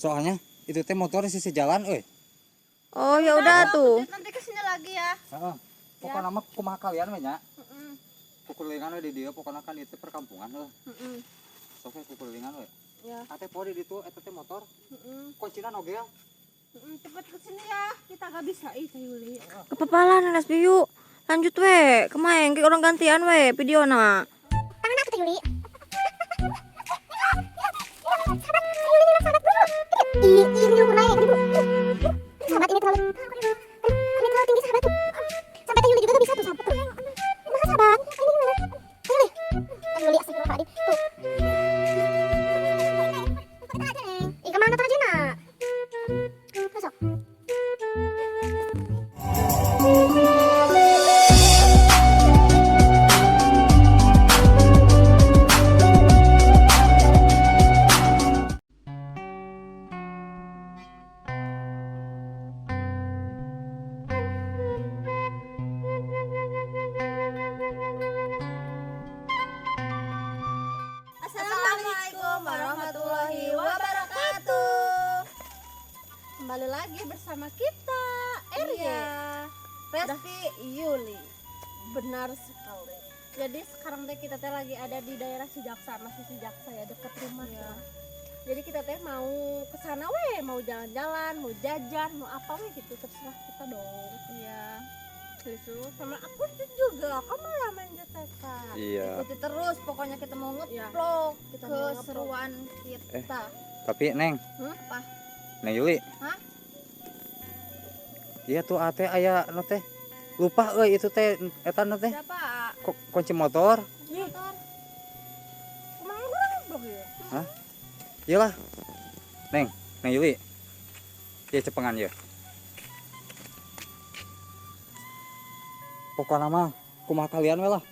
Soalnya itu teh motor di sisi jalan euy. Oh ya udah tuh. Nanti kesini lagi ya. Heeh. Pokokna mah kumaha kalian we nya. Kukulilingan we di dieu pokokna kan itu perkampungan heuh. Sok we kukulilingan we. Ya. Ate poe di ditu eta teh motor. Kuncina nogel. Cepet kesini ya, kita gak bisa ih Teh Yuli. Kepapalan Nes Biyu. Lanjut we, kemarin ke orang gantian we videona. Tangan aku Teh Yuli. Sahabat, Yuli ini sahabat dulu. Ih, ini luhur naik, ibu. Sahabat ini terlalu tinggi sahabat tuh. Sampai Teh Yuli juga gak bisa tuh sahabat tuh. Gimana sahabat? Ini gimana? Teh Yuli. Teh Yuli astagfirullahaladzim. Tuh. Ih, kemana tuh Rajina? Masuk. Assalamualaikum warahmatullahi wabarakatuh. Kembali lagi bersama kita RY. Iya. Resti Yuli. Benar sekali. Jadi sekarang teh kita teh lagi ada di daerah Cijaksa, masih Cijaksa ya, dekat rumah Iya. ya. Jadi kita teh mau ke sana weh, mau jalan-jalan, mau jajan, mau apa weh gitu, terserah kita dong. Iya. Gitu. Sama aku tuh juga kameramen JTK. Iya. Ikuti terus pokoknya kita mau Iya. ngevlog Kita mau ngevlog. keseruan kita. Tapi Neng. Apa? Neng Yuli. Hah? Iya tuh ate aya nu teh. Lupa euy itu teh eta nu teh. Siapa? Kunci motor. Motor. Kumaha urang ngevlog ya? Hah? Iyalah. Neng, Neng Yuli. Iya cepengan ya. Pokokna mah kumaha kalian we lah.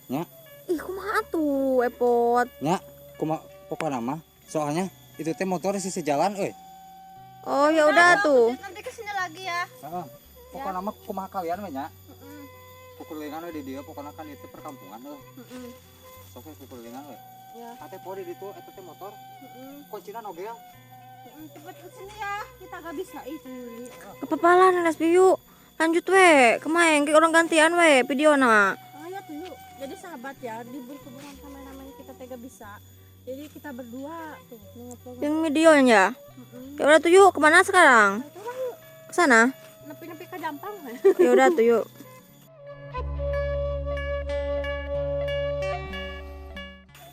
Nya. Ih, kumaha tuh, Epot? Nya, kumaha pokokna mah soalnya itu teh motor di sisi jalan euy. Oh ya udah tuh. Nanti kesini lagi ya. Heeh. Pokokna mah kumaha kalian we nya. Kukulilingan we di dieu pokokna kan itu perkampungan heuh. Sok we kukulilingan we. Ya. Ate poe di ditu eta teh motor. Kuncina nogel. Cepet kesini ya, kita gak bisa ih Teh Yuli. Kepapalan Nes Biyu. Lanjut we, kemarin ke orang gantian we videona. Oh ya tuh yuk. Jadi sahabat ya, di berhubungan kameramen kita teh gak bisa. Jadi kita berdua tuh ngevlog. Yang videonya. Ya udah tuh yuk, kemana sekarang? Nah, coba yuk. Ke sana. Nepi-nepi ke Jampang. Ya udah tuh yuk.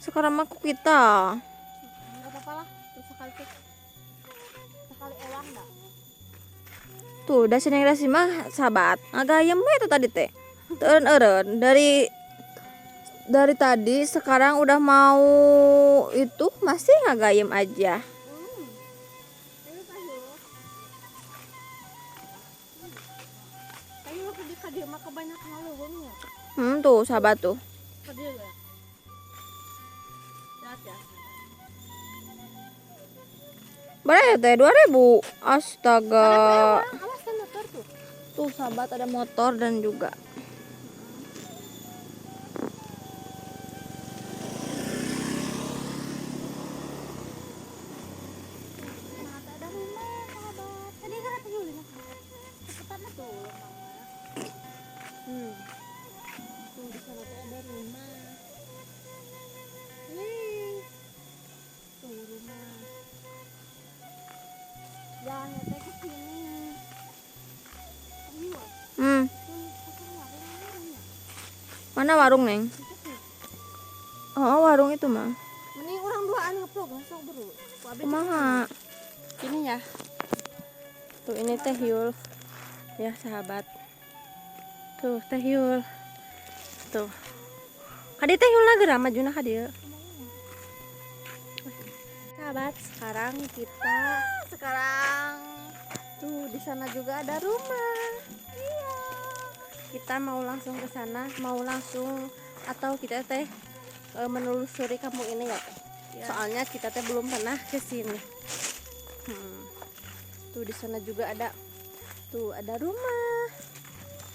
Sekarang mah ku kita. Enggak apa-apa lah, tuh sekali tuh. Sekali ewang dah. Tuh, dah sini dasi mah sahabat. Ngagayem we tuh tadi teh. Teureun-eureun dari tadi sekarang udah mau itu masih ngagayem aja. Tuh sahabat tuh. Berapa ya teh? 2000. Astaga. Tuh sahabat ada motor dan juga. Tuh di sana tuh ada rumah. Nih. Tuh rumah. Jalannya teh ke sini. Mana warung, Neng? Oh, warung itu mah. Mending orang duaan ngevlog langsung bro. Kumaha? Ini ya. Tuh ini Teh Yul. Ya, sahabat. Tuh Teh Yul. Tuh. Kadi Teh Yul na geura majuna ka dieu. Sahabat, sekarang kita sekarang tuh di sana juga ada rumah. Iya. Kita mau langsung ke sana, mau langsung atau kita teh menelusuri kampung ini ya, teh. Ya. Soalnya kita teh belum pernah ke sini. Tuh di sana juga ada, tuh ada rumah.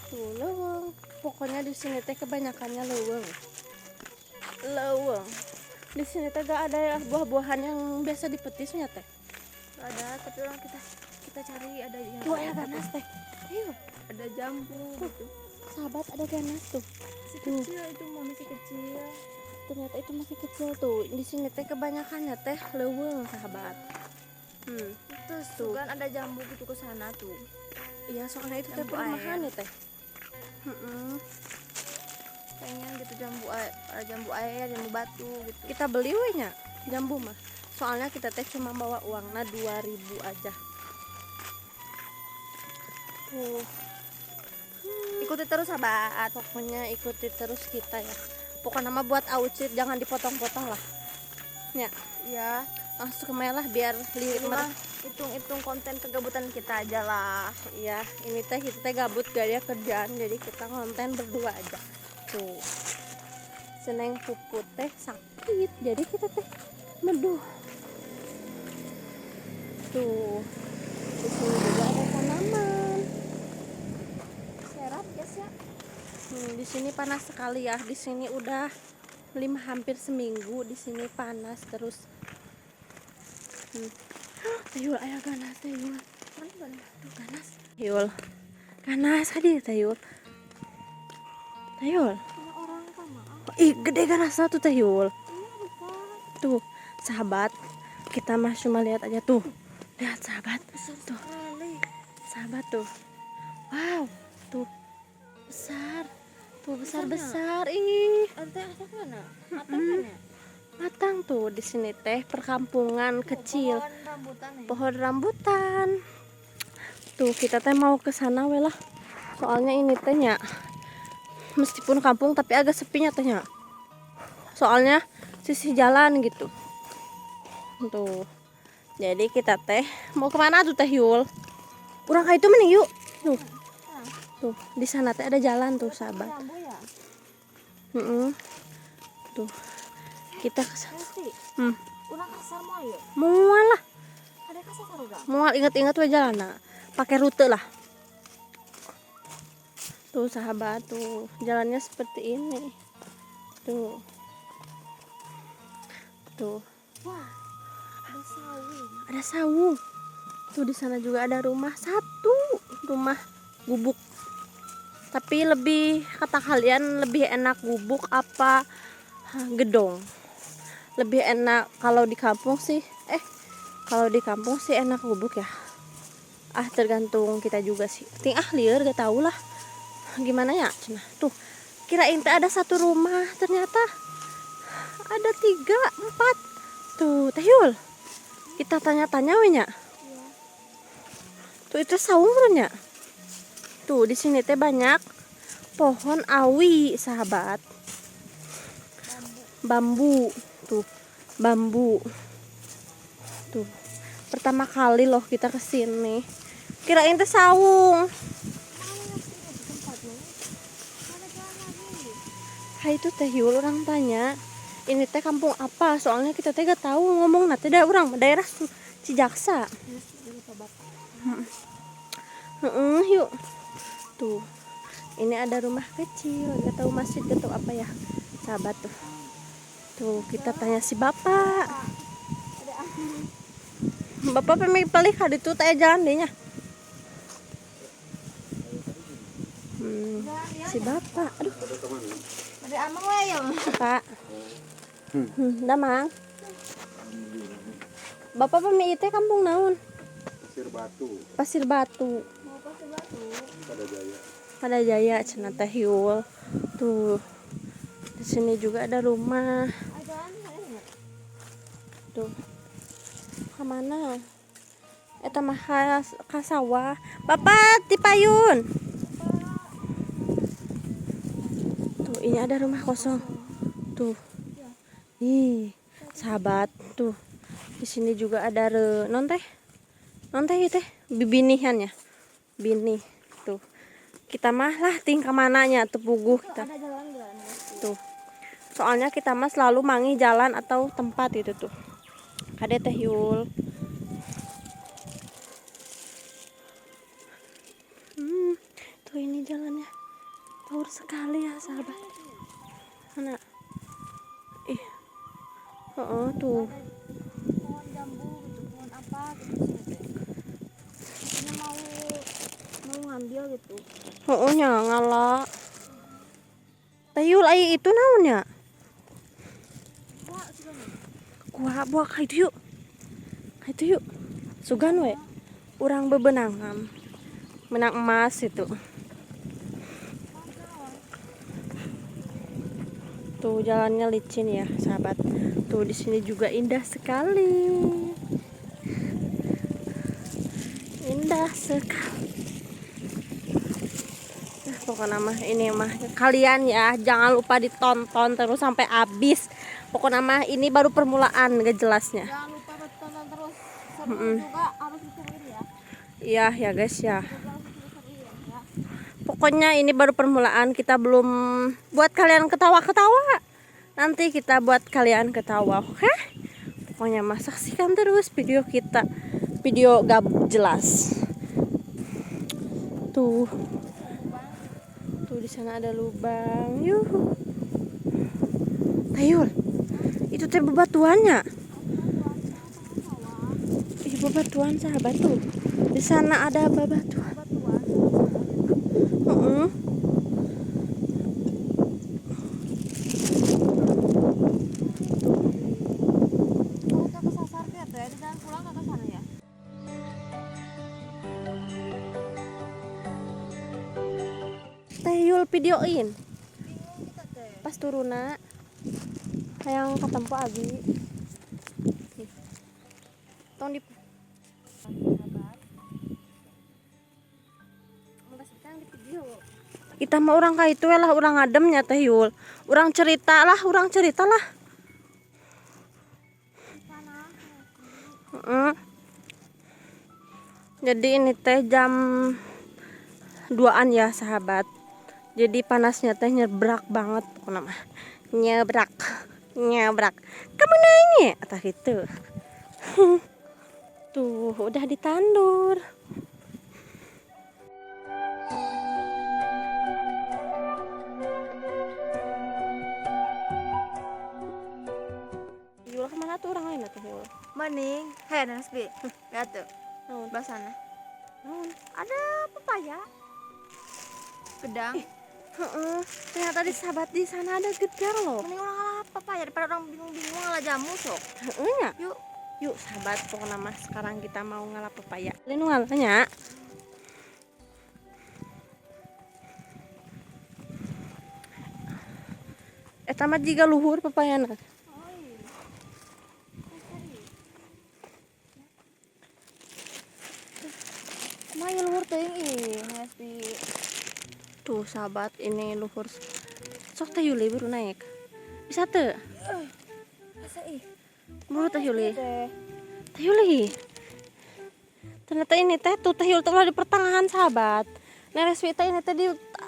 Tuh leuweung. Pokoknya di sini teh kebanyakannya leuweung. Leuweung. Di sini teh gak ada buah-buahan yang biasa dipetisnya teh. Gak ada, tapi orang kita cari ada yang. Tuh ada ganas teh. Ayo, ada jambu gitu. Sahabat, ada ganas tuh. Masih kecil itu, mau masih kecil. Ternyata itu masih kecil tuh. Di sini teh kebanyakannya teh leuweung, sahabat. Terus tuh kan ada jambu gitu ke sana tuh. Iya, soalnya itu teh perumahan ya teh. Pengen gitu jambu air, jambu air, jambu batu gitu. Kita beli we nya jambu mah. Soalnya kita teh cuma bawa uangnya 2.000 aja. Tuh. Ikuti terus sahabat. Pokoknya ikuti terus kita ya. Pokoknya mah buat aucit jangan dipotong-potong lah. Ya. Iya. Langsung ke lah biar ini mah hitung-hitung konten kegabutan kita aja lah. Iya, ini teh kita teh gabut gak ada kerjaan, jadi kita konten berdua aja. Tuh. Seneng puput teh sakit, jadi kita teh meduh. Tuh. Di sini juga ada tanaman. Serap guys ya. Di sini panas sekali ya. Di sini udah hampir seminggu di sini panas terus. Tayul, ayo ganas tayul. Tuh ganas. Tayul. Ganas tadi tayul. Tayul. Orang kan Ih, gede ganasnya tuh tayul. Tuh, sahabat, kita mah cuma lihat aja tuh. Lihat sahabat. Tuh. Sahabat tuh. Wow, tuh. Besar. Tuh besar-besar. Ih. Ada mana? Matang kan ya? Matang tuh. Di sini teh perkampungan kecil. Pohon rambutan ya? Pohon rambutan. Tuh, kita teh mau ke sana we lah. Soalnya ini teh nya meskipun kampung tapi agak sepinya teh nya. Soalnya sisi jalan gitu. Tuh. Jadi kita teh mau kemana tuh teh Yul? Urang ka itu mending yuk. Tuh. Tuh, di sana teh ada jalan tuh, sahabat. Ya? Tuh. Kita ke sana. Urang kasar moal ya? Moal lah. Ada kasar urang. Moal, ingat-ingat we jalan. Pakai rute lah. Tuh sahabat tuh, jalannya seperti ini. Tuh. Tuh. Wah, ada saung. Ada saung. Tuh di sana juga ada rumah satu, rumah gubuk. Tapi lebih kata kalian lebih enak gubuk apa gedong? Lebih enak kalau di kampung sih. Kalau di kampung sih enak gubuk ya. Ah, tergantung kita juga sih. Ting ah lieur gak tau lah. Gimana ya? Cenah. Tuh, kirain teh ada satu rumah, ternyata ada 3, 4. Tuh, Teh Yul. Kita tanya-tanya we nya. Tuh itu saung nya. Tuh di sini teh banyak pohon awi, sahabat. Bambu. Tuh, bambu. Tuh. Pertama kali loh kita ke sini. Kirain teh saung. Hai itu Teh Yul, orang tanya ini teh kampung apa, soalnya kita teh gak tahu ngomong nanti dah orang daerah Cijaksa. Yuk. Tuh, ini ada rumah kecil, gak tahu masjid, gak tahu apa ya, sahabat tuh. Tuh kita tanya si bapak. Bapak pemilik paling hari itu teh jalan deh nya. Si bapak, aduh. Ada amang lah ya, Pak. Damang. Bapak pemilik teh kampung naon? Pasir Batu. Pasir Batu. Mau Pasir Batu. Pada Jaya. Pada Jaya cenah teh Yul. Tuh. Di sini juga ada rumah. Tuh. Kemana? Eta mah ka sawah. Bapak ti payun. Tuh, ini ada rumah kosong. Tuh. Ih, sahabat tuh. Di sini juga ada non teh. Non teh ieu teh bibinihan ya. Bini tuh. Kita mah lah ting kamananya tuh puguh kita. Tuh. Soalnya kita mah selalu mangi jalan atau tempat gitu tuh. Kade teh Yul. Tuh ini jalannya. Power sekali ya sahabat. Mana? Ih. Heeh, tuh. Pohon jambu gitu, pohon apa gitu di sini teh. Ini mau mau ngambil gitu. Heeh nya ngala. Teh Yul ai itu naon nya? Gua buah ka itu yuk. Ka itu yuk. Sugan we. Urang bebenangan. Menang emas itu. Tuh jalannya licin ya, sahabat. Tuh di sini juga indah sekali. Indah sekali. Nah, pokoknya mah ini mah kalian ya jangan lupa ditonton terus sampai habis. Pokoknya mah ini baru permulaan gak jelasnya. Jangan lupa tonton terus. Seru juga harus diseruin ya. Iya ya guys ya. Juga harus diseruin ya. Pokoknya ini baru permulaan, kita belum buat kalian ketawa-ketawa. Nanti kita buat kalian ketawa, oke? Pokoknya mah saksikan terus video kita. Video gak jelas. Tuh. Tuh di sana ada lubang. Yuhu. Tayul. Itu teh bebatuannya. Ih, bebatuan sahabat tuh. Di sana ada bebatuan. Heeh. Kalau ke kesasar gitu ya, di jalan pulang ke sana ya. Teh Yul videoin. Bingung kita teh. Pas turuna hayang katempo abi. Tong di kita mah orang ka itu lah, orang ngademnya Teh Yul. Orang cerita lah, orang cerita lah. Heeh. Jadi ini teh jam 2-an ya sahabat. Jadi panasnya teh nyebrak banget pokoknya mah. Nyebrak, nyebrak. Kamu nanya atau gitu. Tuh udah ditandur. Yul kemana tuh orang lain tuh Yul? Mending, hei Nasbi, lihat tuh, Naon? sebelah sana. Naon? Ada pepaya, gedang. Heeh. Ternyata di sahabat di sana ada gedang loh. Mending orang ngalah pepaya daripada orang bingung-bingung ngalah jamu sok. Heeh nya. Yuk. Yuk sahabat, pokoknya mah sekarang kita mau ngalah pepaya. Ini nu ngalahnya. Eta mah jiga luhur pepayana. Kumaha luhur teuing ih, Nasbi. Tuh sahabat, ini luhur. Sok Teh Yuli baru naik. Bisa teu? Asa ih. Buru Teh Yuli. Teh. Teh Yuli. Ternyata ini teh tuh Teh Yul tuh di pertengahan sahabat. Neres teh ini teh di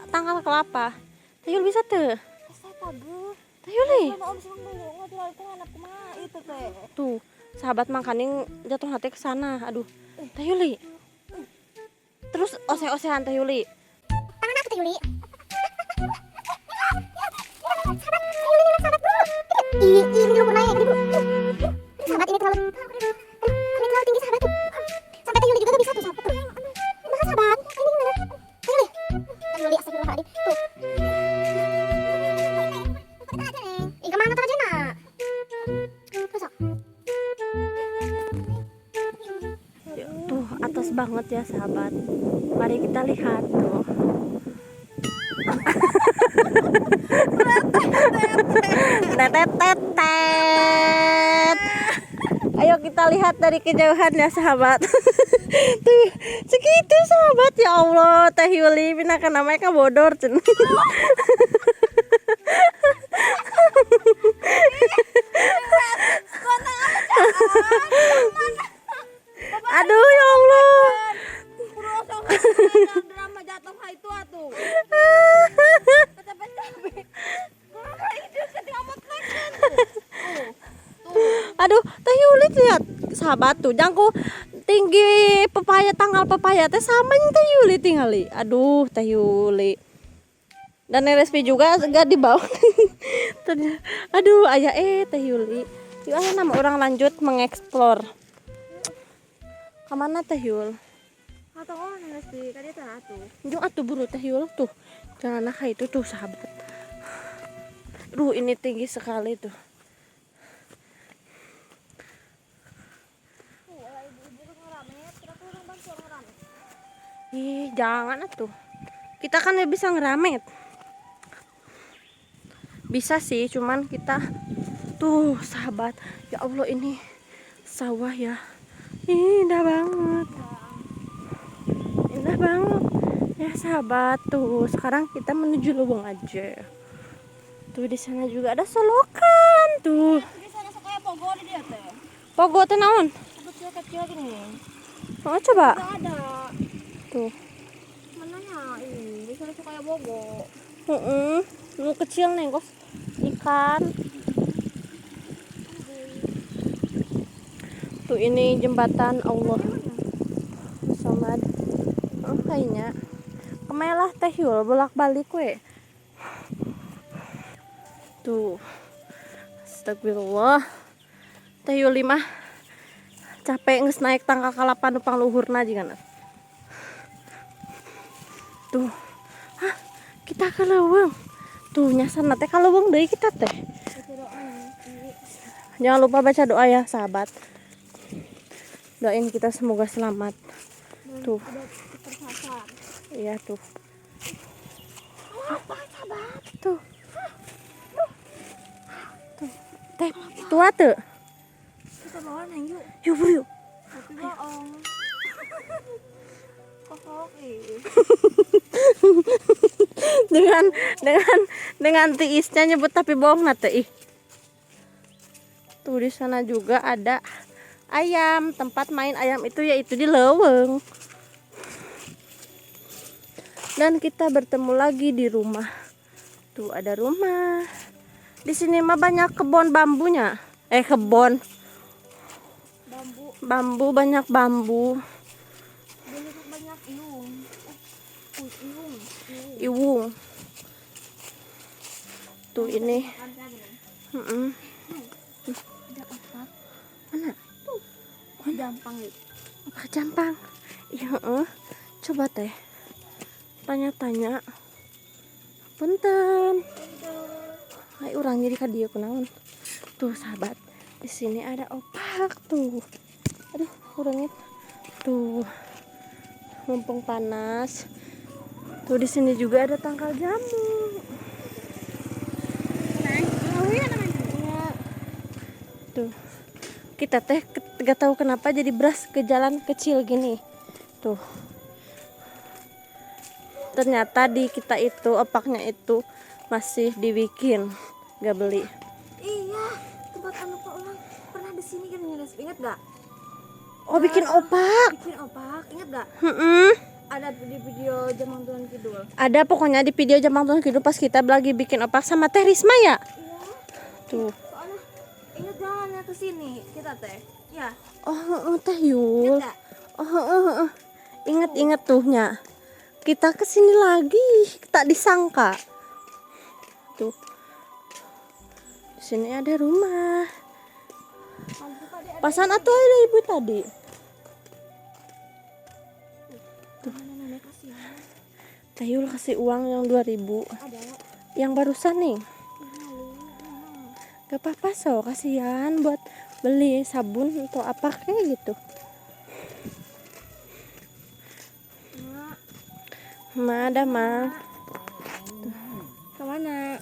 tangkal kelapa. Teh Yul bisa teu? Asa tabuh. Teh Yuli. Mana om sing bingung atuh teh anak kumaha itu teh. Tuh, sahabat mangkaning jatuh hati ke sana. Aduh. Teh Yuli. Terus ose-osehan Teh Yuli. Tangan aku Teh Yuli. Sahabat, Teh Yuli ini sahabat bro. Ih, ini luhur naik tadi bro. Sahabat ini terlalu, ini terlalu tinggi sahabat tuh. Sampai Teh Yuli juga gak bisa tuh sahabat tuh. Maka sahabat, ini gimana? Teh Yuli, Teh Yuli astagfirullahaladzim tuh. Ih, kemana tuh aja nak? Terus sok. Tuh atas banget ya sahabat. Mari kita lihat tuh. Tetetetet. Ayo kita lihat dari kejauhan ya sahabat. Tuh segitu sahabat, ya Allah. Teh Yuli pinakan namanya kan bodor cen. Aduh ya Allah. Drama jatuh itu atuh. Aduh, Teh Yuli lihat sahabat tuh, jangku tinggi pepaya tanggal pepaya teh sama yang Teh Yuli tinggali. Aduh, Teh Yuli. Dan RSP juga enggak dibawa. Aduh, ayah Teh Yuli. Yuk ayo nama orang lanjut mengeksplor. Kemana Teh Yul? Atau oh nasi tadi tanah tuh. Jung atuh buru Teh Yul tuh. Jangan kayak itu tuh sahabat. Duh ini tinggi sekali tuh. Ih, jangan atuh. Kita kan nggak bisa ngeramet. Bisa sih, cuman kita tuh sahabat. Ya Allah ini sawah ya. Ih, indah banget. Indah banget. Ya sahabat tuh, sekarang kita menuju lubang aja. Tuh di sana juga ada solokan tuh. Di sana kayak pogo di dia teh. Pogo teh naon? Kecil-kecil gini. Oh, coba. Nggak ada. Tuh. Mana ya ini? Di sana kayak bogo. Heeh. Nu kecil nih, kos ikan. Tuh ini jembatan Allah. Somad. Oh, kayaknya. Kemelah Teh Yul bolak-balik we. Tuh. Astagfirullah. Teh Yuli mah capek geus naik tangga kalapa nu pangluhurna jigana. Tuh. Hah, kita ke leuweung. Tuh nyasar teh ka leuweung deui kita teh. Jangan lupa baca doa ya, sahabat. Doain kita semoga selamat. Tuh. Iya tuh. Apa sahabat? Tuh. Tuh. Teh tua tuh. Kita bawa neng yuk. Yuk buru yuk. Tapi bohong. Kokok ih. Dengan tiisnya nyebut tapi bohong nah teh ih. Tuh di sana juga ada ayam, tempat main ayam itu yaitu di leuweung. Dan kita bertemu lagi di rumah. Tuh ada rumah. Di sini mah banyak kebun bambunya. Kebun. Bambu. Bambu, banyak bambu. Banyak iung. Iung. Iwung. Tuh ini. Ada opak. Mana? Tuh. Jampang itu. Opak jampang. Iya, Coba teh. Tanya-tanya. Punten. Ai urang jadi ka dieu kunaon. Tuh sahabat, di sini ada opak tuh. Aduh, kurangnya. Tuh. Mumpung panas. Tuh di sini juga ada tangkal jamu. Tuh. Kita teh gak tahu kenapa jadi beras ke jalan kecil gini. Tuh. Ternyata di kita itu opaknya itu masih dibikin, gak beli. Iya, tempat anu Pak orang pernah di sini kan ingat gak? Oh, bikin opak. Bikin opak, ingat gak? Ada di video Jamang Tuan Kidul. Ada pokoknya di video Jamang Tuan Kidul pas kita lagi bikin opak sama Teh Risma ya. Iya. Tuh. Soalnya ingat jalannya ke sini kita teh. Ya. Oh, Teh Yul. Ingat gak? Oh, Ingat-ingat tuhnya. Kita kesini lagi, tak disangka. Tuh. Di sini ada rumah. Pasan atau ada ibu tadi? Tuh. Teh Yul kasih uang yang 2000. Ada. Yang barusan nih. Gak apa-apa so, kasihan buat beli sabun atau apa kayak gitu. Ma, ada ma. Kemana?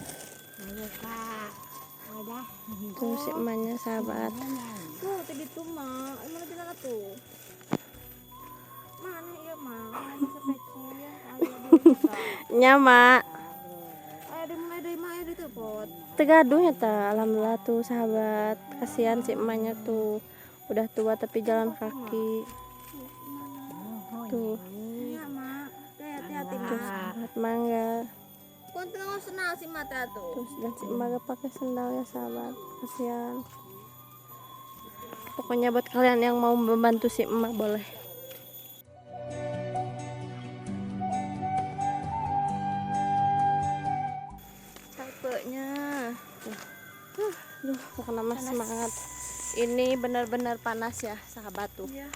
Tuh si emaknya sahabat. Tuh tadi tuh ma, mana jalan tuh? Mana iya ma? Nya ma. Ada mulai dari ma ada tuh pot. Tegaduh ya ta, alhamdulillah tuh sahabat. Kasihan si emaknya tuh, udah tua tapi jalan kaki. Tuh. Iya ma. Hati-hati Tuh sahabat mangga. Konten senal si mata tuh. Terus dan si emak gak pakai sendal ya sahabat, kasihan. Pokoknya buat kalian yang mau membantu si emak boleh. Capeknya. Tuh. Duh, Pokoknya mah semangat. Ini benar-benar panas ya, sahabat tuh. Iya.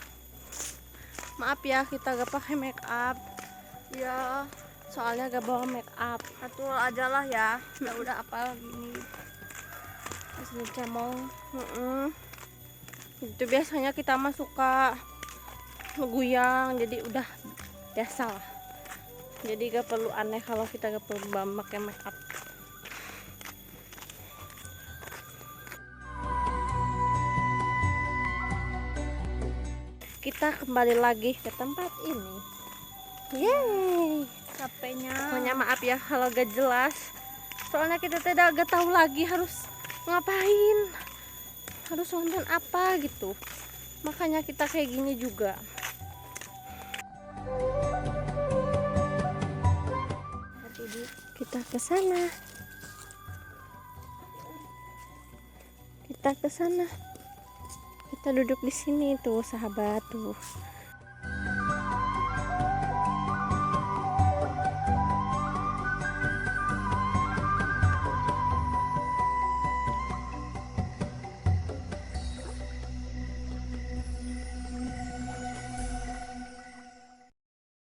Maaf ya, kita gak pakai make up. Ya, Soalnya gak bawa make up. natural aja lah ya. Ya udah apa gini. Di sini cemong. Mm-mm. Itu biasanya kita mah suka ngeguyang, jadi udah biasa lah. Jadi gak perlu aneh kalau kita gak perlu pakai make up. Kita kembali lagi ke tempat ini. Yeay. Capeknya. Pokoknya maaf ya kalau gak jelas. Soalnya kita tidak gak tahu lagi harus ngapain, harus nonton apa gitu. Makanya kita kayak gini juga. Kita ke sana. Kita ke sana. Kita duduk di sini tuh, sahabat tuh.